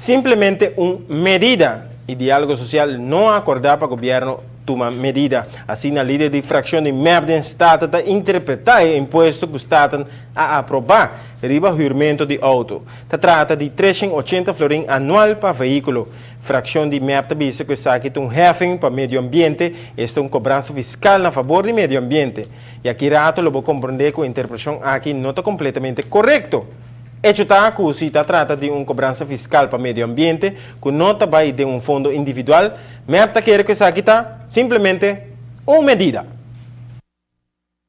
Simplemente un medida y Dialogo Social no a acorda pa gobierno tuma medida. Asina lider di fraccion di MEP den Staten ta interpreta e impuesto cu Staten a aproba riba huurmento di auto. Ta trata di 380 florin anual pa vehiculo. Fraccion di MEP ta bisa cu esaki ta un heffing pa medio ambiente, esta un cobransa fiscal na fabor di medio ambiente. Y aki rato lo bo comprende cu e interpretacion aki no ta completamente corecto. Hecho ta cu si ta trata di un cobransa fiscal pa medio ambiente, cu no ta bay den un fondo individual, MEP ta kere cu esaki ta simplemente un medida.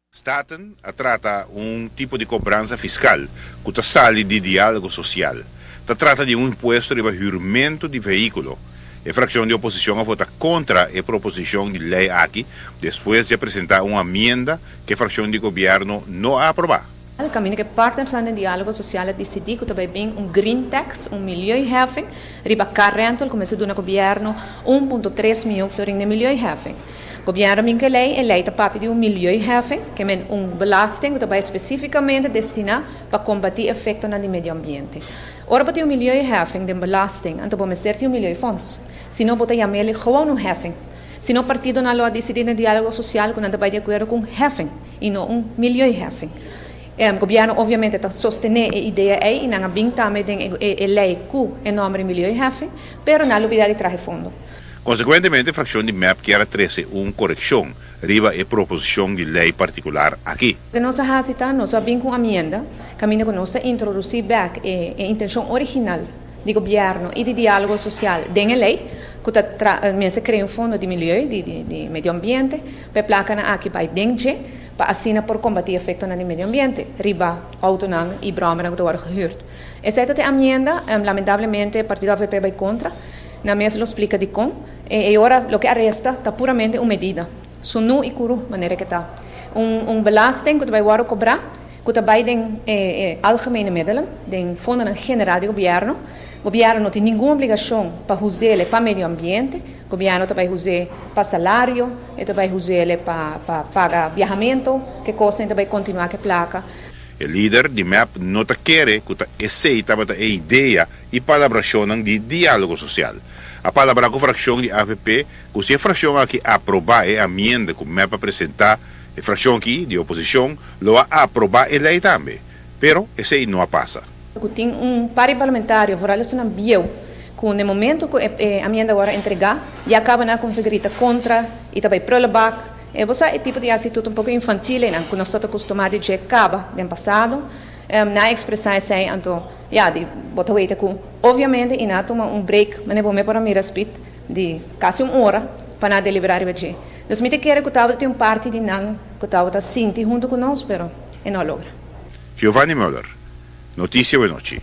Staten a trata un tipo di cobransa fiscal cu ta sali di Dialogo Social. Ta trata di un impuesto riba huurmento di vehiculo. E fraccion di oposicion a vota contra e proposicion di ley aki, despues di a presenta un amienda cu e fraccion di gobierno no a aproba. Caminda cu partners den Dialogo Social a dicidi cu tambe bin un green tax, un milieuheffing, riba car rental, cuminsa duna gobierno 1.3 miyon florin di milieuheffing. Gobierno bin cu ley, e ley ta papia di un milieuheffing, kiermen un belasting cu tambe specificamente destina pa combati efecto na medio ambiente. Ora bo tin un milieuheffing di belasting, anto bo mester tin un milieufonds. Si no, bo ta yam'e gewoon un heffing. Si no, partidonan a dicidi den Dialogo Social cu nan ta di acuerdo cu heffing y no un milieuheffing. Gobierno obviamente ta sostene e idea ey y nan a bin tambe den e ley cu e nomber milieuheffing, pero nan a lubida di traha fondo. Consecuentemente, fraccion di MEP kier a trece un coreccion riba e proposicion di ley particular aki. Nos a haci ta, nos a bin cu amienda, caminda cu nos ta introduci back e intencion original di gobierno y di Dialogo Social den e ley, cu ta crea un fondo di milieu, di medio ambiente, pa placanan aki bay den pa asina por combati efecto na medio ambiente, riba autonan y brommernan cu ta gehuurd. Esey ta e amienda, lamentablemente partido AVP a bay contra, nan mes lo splica di con, y awor loke a resta ta puramente un medida, sunu y curu manera cu ta. Un belasting cu ta bay cobra, cu ta bay den algemene middelen, den fondo general di gobierno. Gobierno no tin ningun obligacion pa usa pa medio ambiente, gobierno ta bay usa pa salario, y ta bay usa pa paga viahamento, cu cos ta bay continua cu placa. E lider di MEP no ta kere cu esey tabata e idea y palabracion di Dialogo Social. A palabra cu fraccion di AVP, cu si e fraccion aki aproba e amienda cu MEP a presenta, e fraccion aki di oposicion lo a aproba e ley tambe. Pero esey no a pasa. Tin un par parlamentario, vooral esnan bieu, cu na momento cu e amienda awor entrega, ya caba nan a cuminsa grita contra y tambe prullenbak. Y bo e tipo di actitud un poco infantil, no, cu nos ta acostumbra di caba den pasado, nan a expresa esey, anto, ja, di bo ta weta cu, obviamente, y nan a tuma un break, mas bo por mira speed di casi un ora pa nan delibera riba dje. Dus mi ta kere cu tabata tin un parti di nan cu tabata sinti hunto cu nos, pero e no a logra. Giovanni Müller, Noticia Awe Nochi.